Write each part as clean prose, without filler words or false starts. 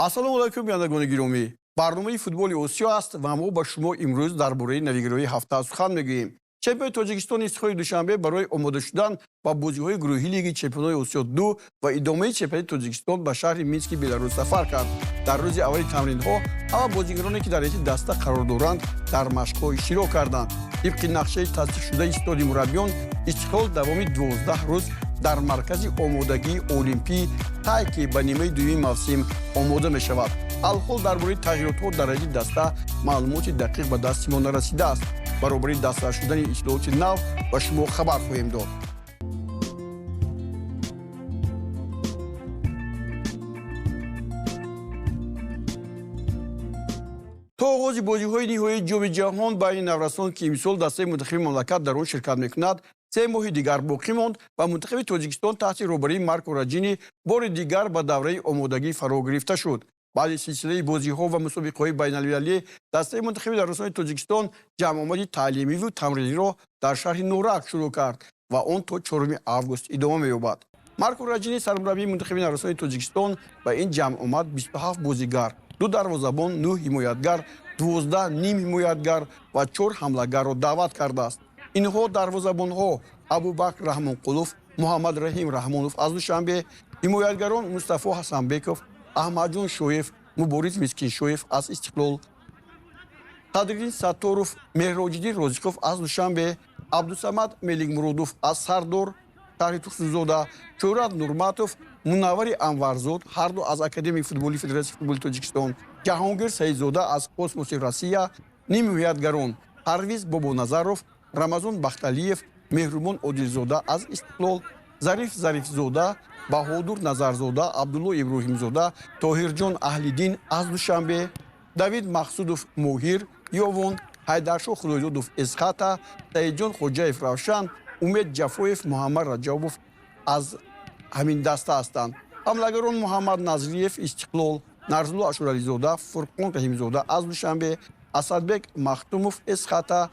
Ассалому алайкум, бинандагони гиромӣ. Барномаи футболи Осиё аст ва мо ба шумо имрӯз дар бораи навигариҳои ҳафта сухан мегӯем. Чемпиони Тоҷикистон Истиқлоли Душанбе барои омода шудан ба бозиҳои гурӯҳии Лиги чемпионони Осиё 2 ва идомаи чемпионати Тоҷикистон ба шаҳри Мински Беларус сафар кард. Дар рӯзи аввали тамринҳо ҳама бозигароне, ки дар ҳайати даста қарор доранд, дар машқҳо иштирок карданд. Тибқи нақшаи тасдиқшудаи иттиҳоди мураббиён, Истиқлол давоми 12 рӯз дар маркази омодагии олимпӣ тай, ки ба нимаи дуюми мавсим омода мешавад. Алҳол дар бораи тағйиротҳо дар ҳайати даста маълумоти дақиқ ба дасти мо нарасидааст. Баробари дастрас шудани иттилооти нав ба шумо хабар хоҳем дод. То оғози бозиҳои ниҳоии Ҷоми ҷаҳон байни наврасон, ки имсол дастаи мунтахаби мамлакат дар он ширкат мекунад, 3 моҳи дигар боқӣ монд ва мунтахаби Тоҷикистон таҳти роҳбарии Марко Раҷини бори дигар ба давраи омодагӣ фаро гирифта шуд. Баъди силсилаи бозиҳо ва мусобиқаҳои байналмилалӣ дастаи мунтахаби наврасони Тоҷикистон ҷамъомади таълимиву тамриниро дар шаҳри Норак шурӯъ кард ва он то 4 август идома меёбад. Марко Раҷини, сармураббии мунтахаби наврасони Тоҷикистон, ба ин ҷамъомад 27 бозигар, ду дарвозабон, нӯҳ ҳимоятгар, 12 нимҳимоятгар ва чор ҳамлагарро даъват кардааст. Инҳо дарвозабонҳо Абубакр Раҳмонқулов, Муҳаммадраҳим Раҳмонов аз Душанбе, ҳимоятгарон Мустафо Ҳасанбеков, Аҳмадҷон Шоев, Мубориз Мискиншоев аз Истиқлол, Садриддин Сатторов, Меҳроҷиддин Розиқов аз Душанбе, Абдусамад Меликмуродов аз Сардор, шаҳри Турсунзода, Шӯҳрат Нурматов, Мунаввари Анварзод, ҳарду аз Академияи футболи Федератсияи футболи Тоҷикистон, Ҷаҳонгир Саидзода аз Космоси Россия, нимҳимоятгарон Парвиз Бобоназаров, Рамазон Бахталиев, Меҳрубон Одилзода аз Истиқлол, Зариф Зарифзода, Баҳодур Назарзода, Абдулло Иброҳимзода, Тоҳирҷон Аҳлиддин аз Душанбе, Давид Мақсудов, Моҳир Ёвон, Ҳайдаршоҳ Худойдодов Эсхата, Саидҷон Хоҷаев Равшан, Умед Ҷафоев, Муҳаммад Раҷабов аз ҳамин даста ҳастанд. Ҳамлагарон Муҳаммад Назриев Истиқлол, Нарзулло Ашурализода, Фурқон Раҳимзода аз Душанбе, Асадбек Махтумов Эсхата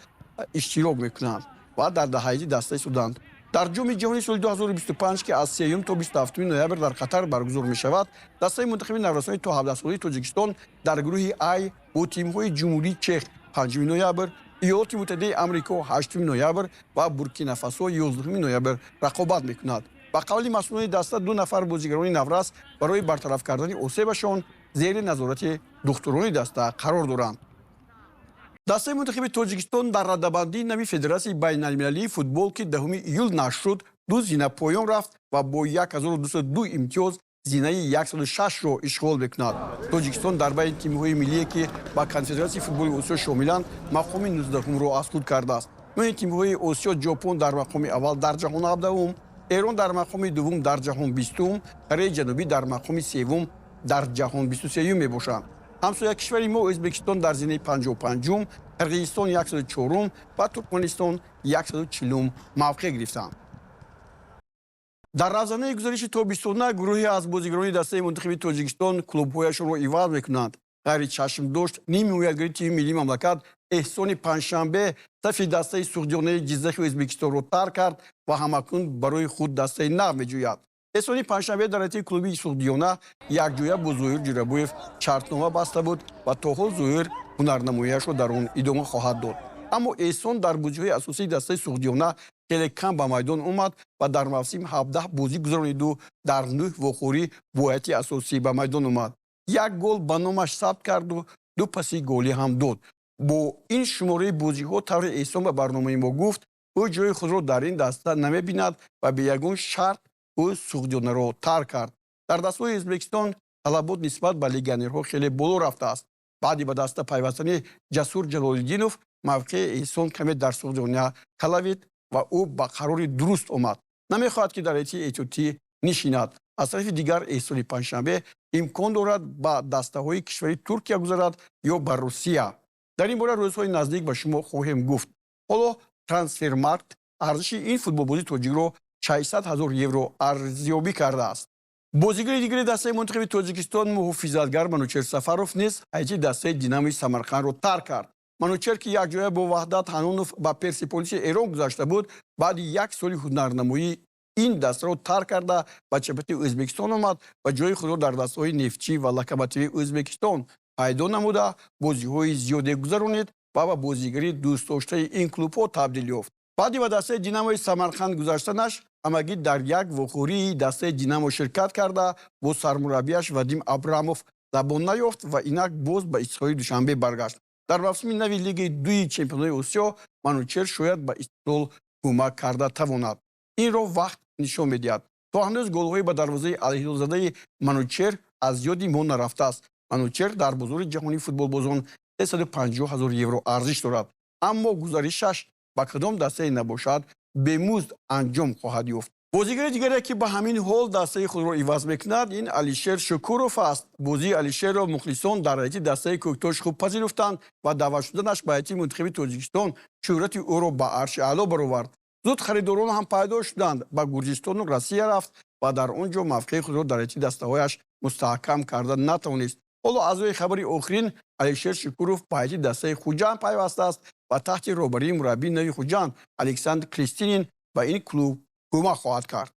иштирок мекунанд ва дар ҳайати даста истоданд. Дар Ҷоми ҷаҳони соли 2025, ки аз 3 то 27 ноябр дар Қатар баргузор мешавад, дастаи мунтахаби наврасони то 17-солаи Тоҷикистон дар гурӯҳи Ай бо тимҳои Ҷумҳурии Чех 5 ноябр, Иёлоти Муттаҳидаи Амрико 8 ноябр ва Буркинафасо 11 ноябр рақобат мекунад. Ба қавли масъулони даста, ду нафар бозигарони наврас барои бартараф кардани осебашон зери назорати духтурони даста қарор доранд. Дастаи мунтахаби Тоҷикистон дар радабандии нави Федератсияи байналмилалии футбол, ки 10 июл нашр шуд, ду зина поён рафт ва бо 1202 имтиёз зинаи 106-ро ишғол мекунад. Тоҷикистон дар байни тимҳои миллие, ки ба Конфедератсияи футболи Осиё шомиланд, мақоми 19-умро аз худ кардааст. Миёни тимҳои Осиё Ҷопон дар мақоми аввал дар ҷаҳон 17-ум, Эрон дар мақоми дуввум дар ҷаҳон 20-ум, Кореяи Ҷанубӣ дар мақоми севум дар ҷаҳон 23-юм мебошанд. Ҳамсоя кишвари мо Ӯзбекистон дар зинаи 55-ум, Қирғизистон 104-ум ва Туркманистон 140-ум мавқеъ гирифтанд. Дар равзанаи гузариши тобистона гурӯҳе аз бозигарони дастаи мунтахаби Тоҷикистон клубҳояшонро иваз мекунанд. Ғайри чашмдошт, нимҳимоятгари тими миллии мамлакат Эҳсони Панҷшанбе сафи дастаи Суғдиёнаи Ҷиззахи Ӯзбекистонро тарк кард ва ҳамакнун барои худ дастаи нав меҷӯяд. Эҳсони Панҷшанбе дар ҳайати клуби Суғдиёна якҷоя бо Зоҳир Ҷӯрабоев шартнома баста буд ва то ҳол Зоҳир ҳунарнамоияшро дар он идома хоҳад дод. Аммо Эҳсон дар бозиҳои асосии дастаи Суғдиёна хеле кам ба майдон омад ва дар мавсим 17 бозӣ гузарониду дар нӯҳ вохӯрӣ бо ҳайати асосӣ ба майдон омад, як гол ба номаш сабт карду ду паси голӣ ҳам дод. Бо ин шумораи бозиҳо, тавре Эҳсон ба барномаи мо гуфт, ӯ ҷои худро дар ин даста намебинад ва бе ягон шарт ӯ Суғдиёнаро тарк кард. Дар дастгоҳи Ӯзбекистон талабот нисбат ба легионерҳо хеле боло рафтааст. Баъди ба даста пайвастани Ҷасур Ҷалолиддинов мавқеи Эҳсон каме дар Суғдиёна калавид ва ӯ ба қарори дуруст омад, намехоҳад, ки дар ҳайати эҳтиётӣ нишинад. Аз тарафи дигар, Эҳсони Панҷшанбе имкон дорад ба дастаҳои кишвари Туркия гузарад ё ба Русия. Дар ин бора рӯзҳои наздик ба шумо хоҳем гуфт. Ҳоло Трансфермаркт арзиши ин футболбози тоҷикро 600 ҳазор евро арзёбӣ кардааст. Бозигари дигари дастаи мунтахаби Тоҷикистон, муҳофизатгар Манучер Сафаров низ ҳайати дастаи Динамои Самарқандро тарк кард. Манучер, ки якҷоя бо Ваҳдат Ҳанонов ба Персиполиси Эрон гузашта буд, баъди як соли ҳунарнамоӣ Ин дастаро тарк карда, ба чемпионати Ӯзбекистон омад ва ҷои худро дар дастаҳои Нефтчӣ ва Локомотиви Ӯзбекистон пайдо намуда, бозиҳои зиёде гузаронид ва ба бозигари дӯстдоштаи ин клубҳо табдил ёфт. Баъди ба дастаи Динамои Самарқанд гузаштанаш, ҳамагӣ дар як вохӯрии дастаи Динамо ширкат карда, бо сармураббияш Вадим Абрамов забон наёфт ва инак боз ба Истиқлоли Душанбе баргашт. Дар мавсими нави Лигаи дуи чемпионои Осиё Манучер шояд ба Истиқлол кӯмак карда тавонад. Инро вақт нишон медиҳад. То ҳанӯз голҳои ба дарвозаи Алҳилолзадаи Манучер аз ёди мо нарафтааст. Манучер дар бозори ҷаҳонии футболбозон 350 ҳазор евро арзиш дорад, аммо гузаришаш ба кадом дастае набошад, бемузд анҷом хоҳад ёфт. Бозигари дигаре, ки ба ҳамин ҳол дастаи худро иваз мекунад, ин Алишер Шукуров аст. Бозии Алишерро мухлисон дар ҳайати дастаи Кӯктош хуб пазируфтанд ва даъват шуданаш ба ҳайати мунтахаби Тоҷикистон шӯҳрати ӯро ба арши аъло баровард. Зуд харидорон ҳам пайдо шуданд. Ба Гурҷистону Россия рафт ва дар он ҷо мавқеи худро дар ҳайати дастаҳояш мустаҳкам карда натавонист. Ҳоло аз рӯи хабари охирин, Алишер Шукуров ба ҳайати дастаи Хуҷанд пайвастааст ва таҳти роҳбарии мураббии нави Хуҷанд Александр Кристинин ба ин клуб кӯмак хоҳад кард.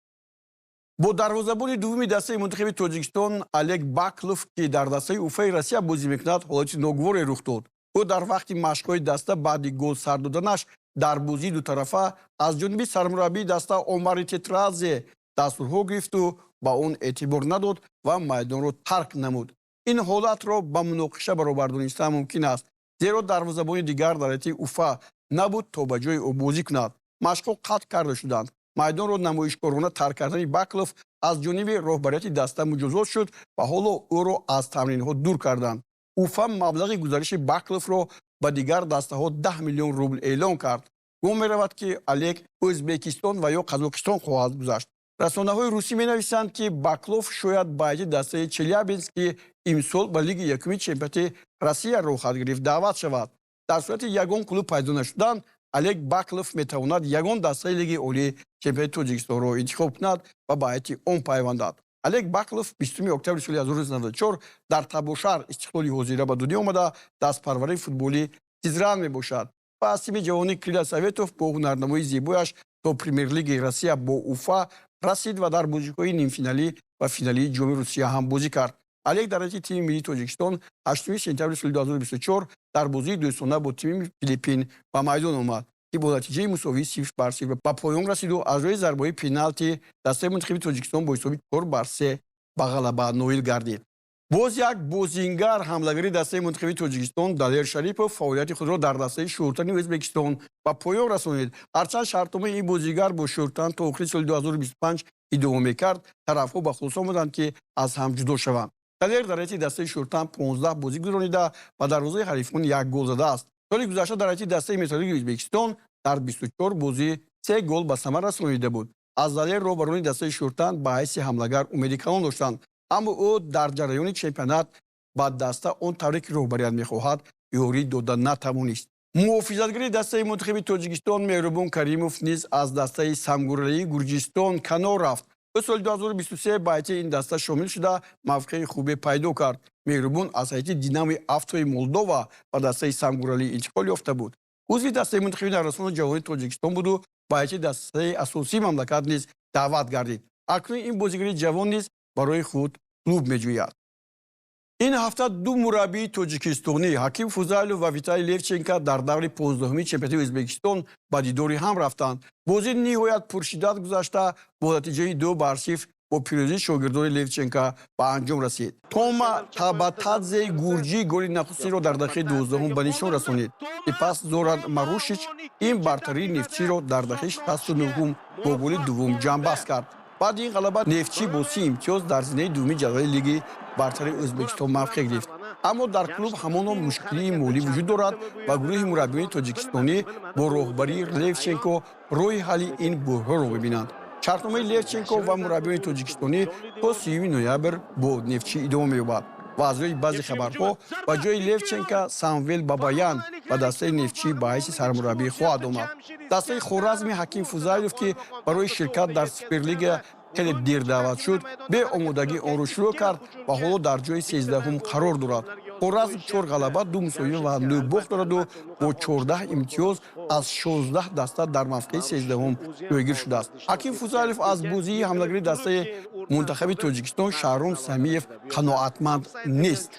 Бо дарвозабони дуввуми дастаи мунтахаби Тоҷикистон Олег Баклов, ки дар дастаи Уфаи Россия бозӣ мекунад, ҳолати ногуворе рух дод. Ӯ дар вақти машқҳои даста баъди гол сар доданаш дар бозии дутарафа аз ҷониби сармураббии даста Омари Тетрадзе дастурҳо гирифту ба он эътибор надод ва майдонро тарк намуд. Ин ҳолатро ба муноқиша баробар донистан мумкин аст, зеро дарвозабони дигар дар ҳайати Уфа набуд, то ба ҷои ӯ бозӣ кунад. Машқҳо қатъ карда шуданд. Майдонро намоишкорона тарк кардани Баклов аз ҷониби роҳбарияти даста муҷозот шуд ва ҳоло ӯро аз тамринҳо дур карданд. Уфа маблағи гузариши Бакловро ба дигар дастаҳо 10 миллион рубл эълон кард. Гумон меравад, ки Олег Ӯзбекистон ва ё Қазоқистон хоҳад гузашт. Расонаҳои русӣ менависанд, ки Баклов шояд ба ҳайати дастаи Челябинск, ки имсол ба Лиги якуми чемпионати Россия роҳхат гирифт, даъват шавад. Дар сурати ягон клуб пайдо нашудан, Олег Баклов метавонад ягон дастаи Лиги олии чемпионати Тоҷикистонро интихоб кунад ва ба ҳайати он пайвандад. Олег Баклов 20 октябри соли 1994 дар Табошар, Истиқлоли ҳозира, ба дунё омада, дастпарвари футболи Сизран мебошад ва аз тими ҷавони Крылья Советов бо ҳунарнамои зебояш то Премер-лигаи Россия бо Уфа расид ва дар бозиҳои нимфиналӣ ва финалии Ҷоми Русия ҳам бозӣ кард. Олег дар ҳайати тими миллии Тоҷикистон 8 сентябри соли 2024 дар бозии дӯстона бо тими Филиппин ба майдон омад, ки бо натиҷаи мусовии 0-0 ба поён расиду аз рӯи зарбаҳои пеналти дастаи мунтахаби Тоҷикистон бо ҳисоби 4-3 ба ғалаба ноил гардид. Боз як бозингар, ҳамлагари дастаи мунтахаби Тоҷикистон Далер Шарипов, фаъолияти худро дар дастаи Шӯртани Ӯзбекистон ба поён расонид. Ҳарчанд шартномаи ин бозигар бо Шӯртан то охири соли 2025 идома мекард, тарафҳо ба хулоса омаданд, ки аз ҳам ҷудо шаванд. Далер дар ҳайати дастаи Шӯртан 15 бозӣ гузаронида, ба дарвозаи ҳарифон як гол задааст. Соли гузашта дар ҳайати дастаи Металлурги Ӯзбекистон дар 24 бозӣ се гол ба самар расонида буд. Аз Далер роҳбарони дастаи Шӯртан ба ҳайси ҳамлагар умеди калон доштанд, аммо ӯ дар ҷараёни чемпионат ба даста он тавре ки роҳбарият мехоҳад, ёрӣ дода натавонист. Муҳофизатгари дастаи мунтахаби Тоҷикистон Меҳрубон Каримов низ аз дастаи Самгуралии Гурҷистон канор рафт. Ӯ соли 2023 ба ҳайати ин даста шомил шуда, мавқеи хубе пайдо кард. Меҳрубон аз ҳайати Динамои Автои Молдова ба дастаи Самгуралӣ интиқол ёфта буд. Узви дастаи мунтахаби наврасону ҷавони Тоҷикистон буду ба ҳайати дастаи асосии мамлакат низ даъват гардид. Акнун ин бозигари ҷавон низ барои худ клуб меҷӯяд. Ин ҳафта ду мураббии тоҷикистонӣ, Ҳаким Фузайлов ва Виталий Левченко, дар даври 15-уми чемпионати Ӯзбекистон ба дидори ҳам рафтанд. Бозӣ ниҳоят пуршиддат гузашта, бо натиҷаи 2-0 бо пирӯзии шогирдони Левченко ба анҷом расид. Тома Табатадзеи гурҷӣ голи нахустинро дар дақиқаи 12-ум ба нишон расонид. Сипас Зоран Марушич ин бартарии Нефтчиро дар дақиқаи 69-ум бо голи дуввум ҷамъбаст кард. Баъди ин ғалаба Нефтчӣ бо 30 имтиёз дар зинаи дуввуми ҷадвали Лиги бартари Ӯзбекистон мавқеъ гирифт. Аммо дар клуб ҳамоно мушкилии молӣ вуҷуд дорад ва гурӯҳи мураббиёни тоҷикистонӣ бо роҳбарии Левченко роҳи ҳалли ин буҳронро мебинанд. Шартномаи Левченко ва мураббиёни тоҷикистонӣ то 30 ноябр бо Нефтчӣ идома меёбад ва аз рӯи баъзе хабарҳо ба ҷои Левченко Самвел Бабаян ба дастаи Нефтчӣ ба ҳайси сармураббӣ хоҳад омад. Дастаи Хоразми Ҳаким Фузайлов, ки барои ширкат дар Суперлига хеле дер даъват шуд, беомодагӣ онро шурӯъ кард ва ҳоло дар ҷои 13-ум қарор дорад. Хоразм 4 ғалаба, 2 мусовӣ ва 9 бохт дораду бо 14 имтиёз аз 16 даста дар мавқеи 13-ум ҷойгир шудааст. Ҳаким Фузайлов аз бозии ҳамлагари дастаи мунтахаби Тоҷикистон Шаҳром Самиев қаноатманд нест.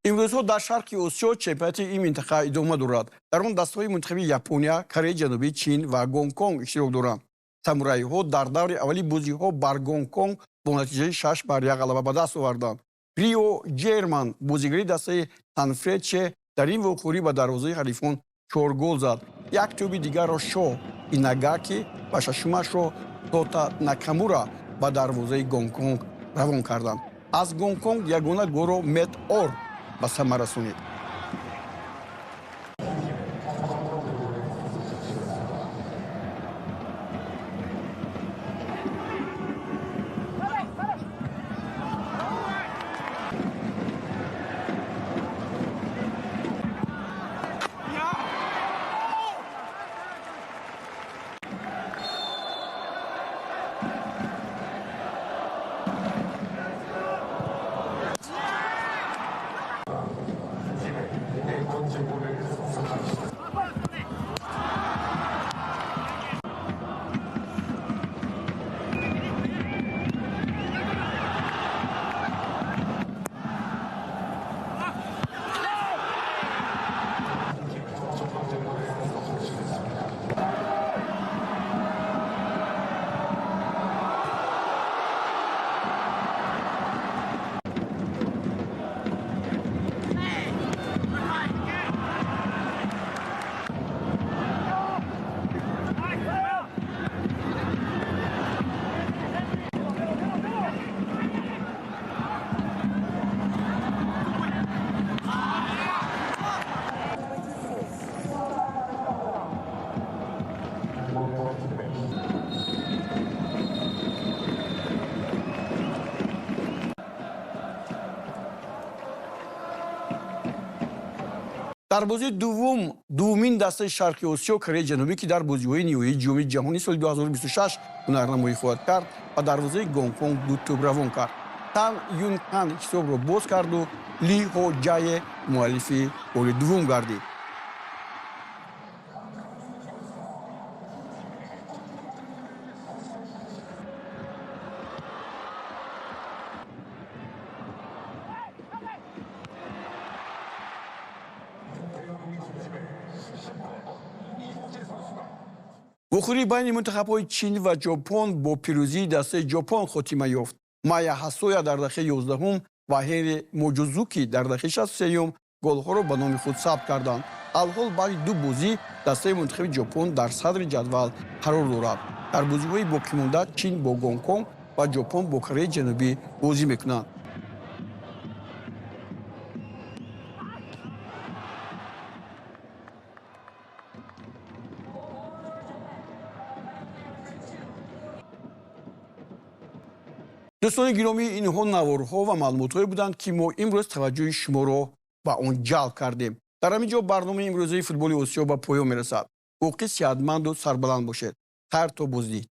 Имрӯзҳо дар Шарқи Осиё чемпионати ин минтақа идома дорад. Дар он дастаҳои мунтахаби Япония, Кореяи Ҷанубӣ, Чин ва Гонконг иштирок доранд. Самурайҳо дар даври аввали бозиҳо бар Гонконг бо натиҷаи 6-1 ғалаба ба даст оварданд. Рио Ҷерман, бозигари дастаи Санфрече, дар ин вохӯрӣ ба дарвозаи ҳарифон 4 гол зад. Як тӯби дигарро Шо Инагаки ва шашумашро Тота Накамура ба дарвозаи Гонконг равон карданд. Аз Гонконг ягона голро Мет Ор ба самар расонид. Дар бозии дуввум дуввумин дастаи Шарқи Осиё Кореяи Ҷанубӣ, ки дар бозиҳои ниҳоии Ҷоми ҷаҳонии соли 2026 ҳунарнамоӣ хоҳад кард, ба дарвозаи Гонконг 2 тӯб равон кард. Тан Юн Кан ҳисобро боз карду Ли Ҳо Ҷае муаллифи голи дуввум гардид. Вохӯрии байни мунтахабҳои Чин ва Ҷопон бо пирӯзии дастаи Ҷопон хотима ёфт. Майя Ҳасоя дар дақиқаи 11-ум ва Ҳенри Моҷузуки дар дақиқаи 63-юм голҳоро ба номи худ сабт карданд. Алҳол баъди 2 бозӣ дастаи мунтахаби Ҷопон дар садри ҷадвал қарор дорад. Дар бозиҳои боқимонда Чин бо Гонконг ва Ҷопон бо Кореяи Ҷанубӣ бозӣ мекунанд. Дӯстони гиромӣ, инҳо наворҳо ва маълумотҳое буданд, ки мо имрӯз таваҷҷӯҳи шуморо ба он ҷалб кардем. Дар ҳамин ҷо барномаи имрӯзаи футболи Осиё ба поён мерасад. Боқӣ сиҳатманду сарбаланд бошед. Хайр то боздид.